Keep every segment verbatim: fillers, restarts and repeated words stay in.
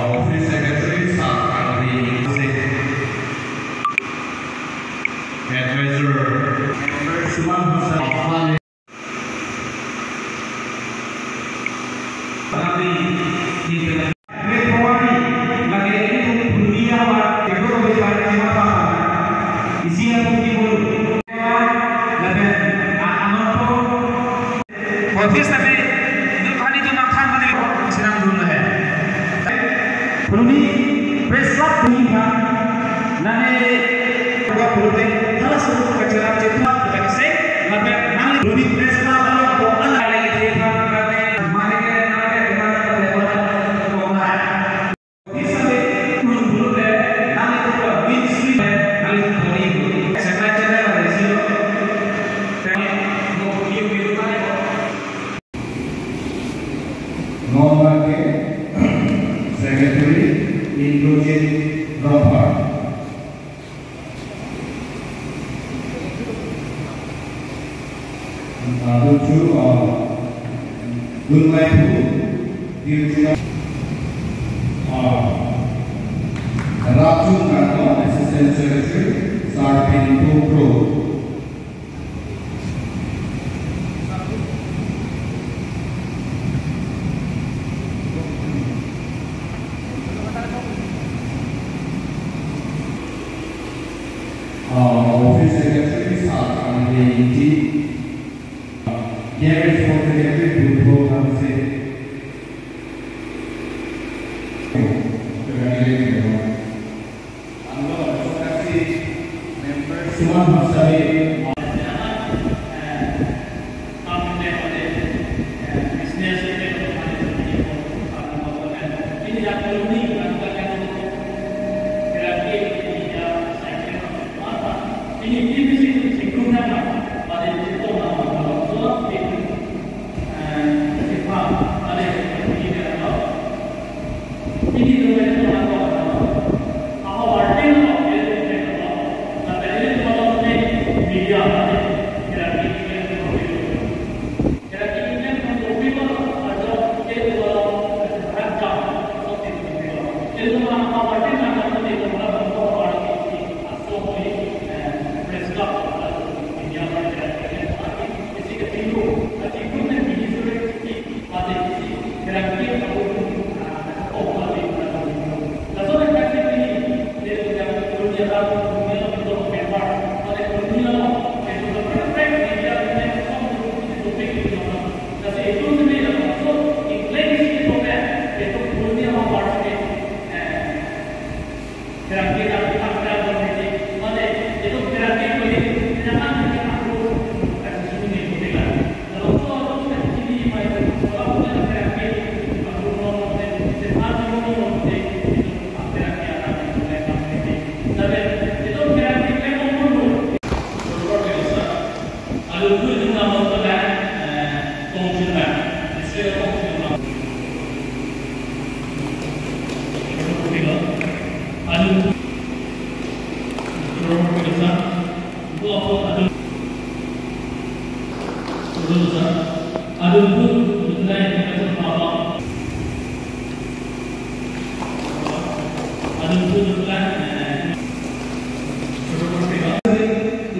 Office Secretary Sar Kangri Singh, Advisor Suman Hussain, Kangri, February, lake ini dunia wa, kedua lebih banyak lima tahun. Isi yang mungkin dulu. Lapen, a-, anoto, office tapi, itu kali itu makan mana, senang dulu ya. Puruni Press Club puruni kan, nane, dua puluh deh, kalau suruh kecil aja itu, tak sih, lapen, nang puruni Press Club, kalau bukan lagi, dia kan, nane, mana ke, nane, mana ke, mana ke, mana ke. Non-working Secretary Indrajit Rongphar. Lalu tu, uh, Gunlai Phu, Deputy, uh, Raju Ngarkon, Assistant Secretary, Sarpin Pukro. Uh, Office Secretary, Sar Kangri Ingti. Gary Secretary, Budho Hanse. Suman Hussain.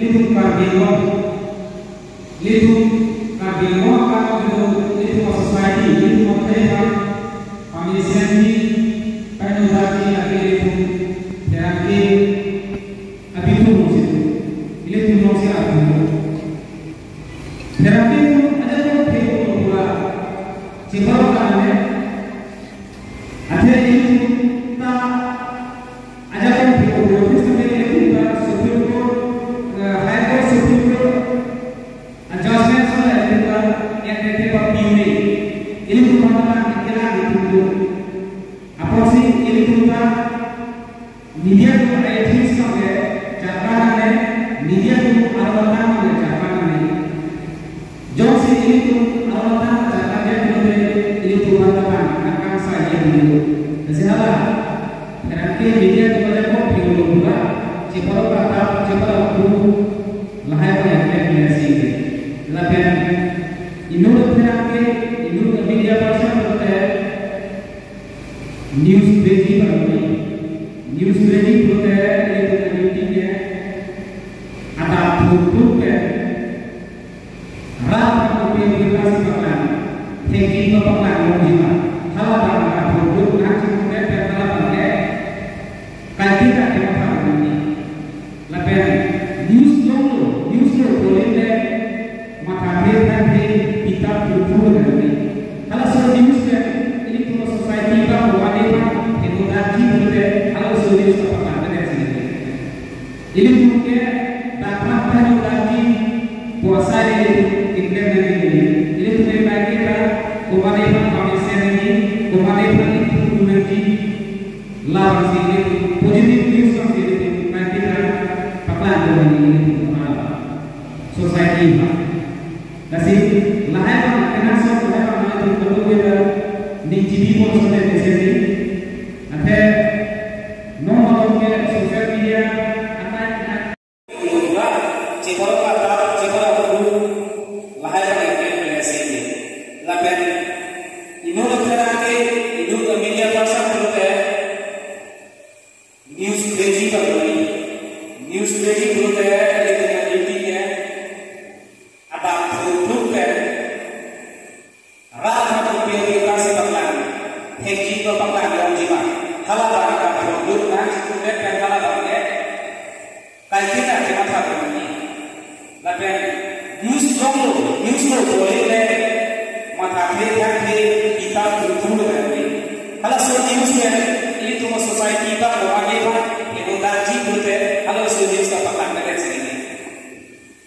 Ilitum Karbi Anglong, ilitum Karbi Anglong akam, ilitum, ilitum society, ilitum akhei aphan, pamesen ni, painu dati lagi ilitum, pherangke abitum si, ilitum si abitum. Pherangke atum ajakong phek pura, cheparo kanane, athe ilitum ta ajakong phek pura, Supreme Court, eh, High Court, Supreme Court, a judgment so la ilitum ta, yang kete pa piu ni, ilitum ta, ilitum ta, apotsi ilitum ta, media atum a-ethics nangkecharpa nangne, media atum arong atang nangkecharpa nangne. Jongsi ilitum arong atang charpa dia pulote ilitum arong atang nangkangsai ya dulu. Lasi hala, pherangke media atum ajakong phek pura, cheparo kata, cheparo aku, lahai ko yang kaya si. Lapen, inut pherangke, inut media person pulote, News ready bang kami. News ready pulote ilitum duty ke adap thurthur ke rat atum ke bebas paklang, hacking paklang longji ma. Hala bang adap thurthur nangji pulote pen hala bang ke kaiketa kematha kami. Lapen news longlo, news lo polin le matha phe than phe pitap phu phu lo kami. Halaso news pen ilitum society bang, komane bang, eko darji pulote halaso news kapatang kami sini. Ilitum ke dapat paham darji, puasa ilitum keklem nangji. Ilitum ke kaiketa, komane bang pamesen nangji, komane bang ilitum nangji. Labang si ilitum, positive news bang si ilitum kaiketa paklang kami ilitum, ah, society bang. Lasi lahai bang, kena sok lahai bang, ilitum perlu kita ning G B pon sote message. Athe non malom ke social media atai, atai. Ba, chepara kata, chepara guru, lahai bang ke message. Lapen inut pherangke, inut media person pulote news ready bang kami. News ready pulote ilitum duty ke adap thurthur ke rat atum ke bebas paklang, hacking paklang longji ma. Hala bang adap thurthur nangji pulote pen hala bang ke kaiketa kematha kami. Lapen news longlo, news lo polin le matha phe than phe pitap phu phu lo kami. Halaso news pen ilitum society bang, komane bang, eko darji pulote halaso news kapatang kami sini.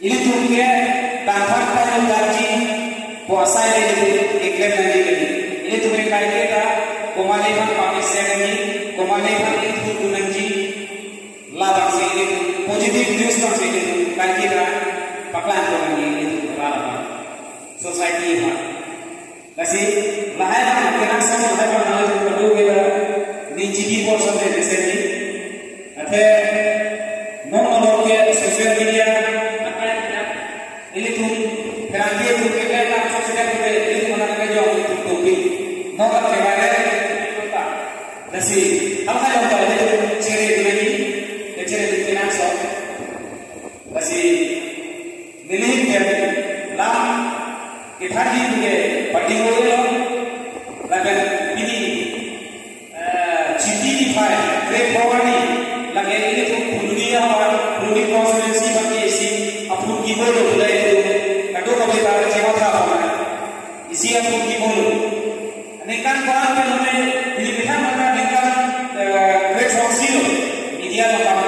Ilitum ke dapat paham darji, puasa ilitum keklem nangji. Ilitum ke kaiketa, komane bang pamesen nangji, komane bang ilitum nangji. Labang si ilitum, positive news bang si ilitum kaiketa paklang kami ilitum, labang society bang. Lasi lahai bang, kena sok lahai bang, nang ilitum perlu kita ning G B pon sote message. Athe non malom ke social media atai, ilitum pherangke atum ke kena sok sida ke ilitum mana ke jong ilitum topi. Non ke viral kota. Lasi hal hal yang tahu ilitum chere lagi, chere lagi kena sok. Lasi neli ke lam kethak di ke party lo, lapen pini, eh, G T D five, Great Bhowani, lake ilitum Phuloni havar, Phuloni constituency bang ke isi aphu kibolo pulai ilitum kadokave ta chematha pama. Isi aphu kibolo. Ningkan ko-an pen hone, neli kethak mata ningkan, eh, Great Bhowani lo, media lo pama.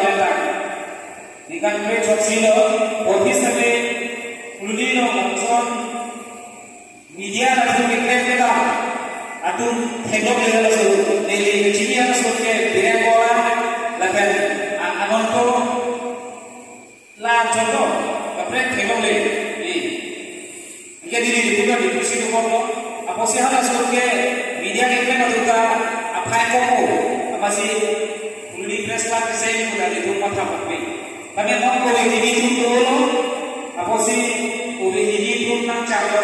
Ningkan Great Bhowani lo, bodi sate, Phuloni lo, lapuson media latum keklem kedam atum theklongle laso, neli kachini laso ke Bireng Bora, lapen a-, Ananto la Jondo, kaprek theklongle. Anke neli reporter, reporter si tu korlo. Apotsi halaso ke media keklem atum ta aphai komo, amatsi Phuloni Press Club ke seni kuda ilitum matha pakpi. Kami non ko T V atum dolo, apotsi ko T V atum nangchaklo,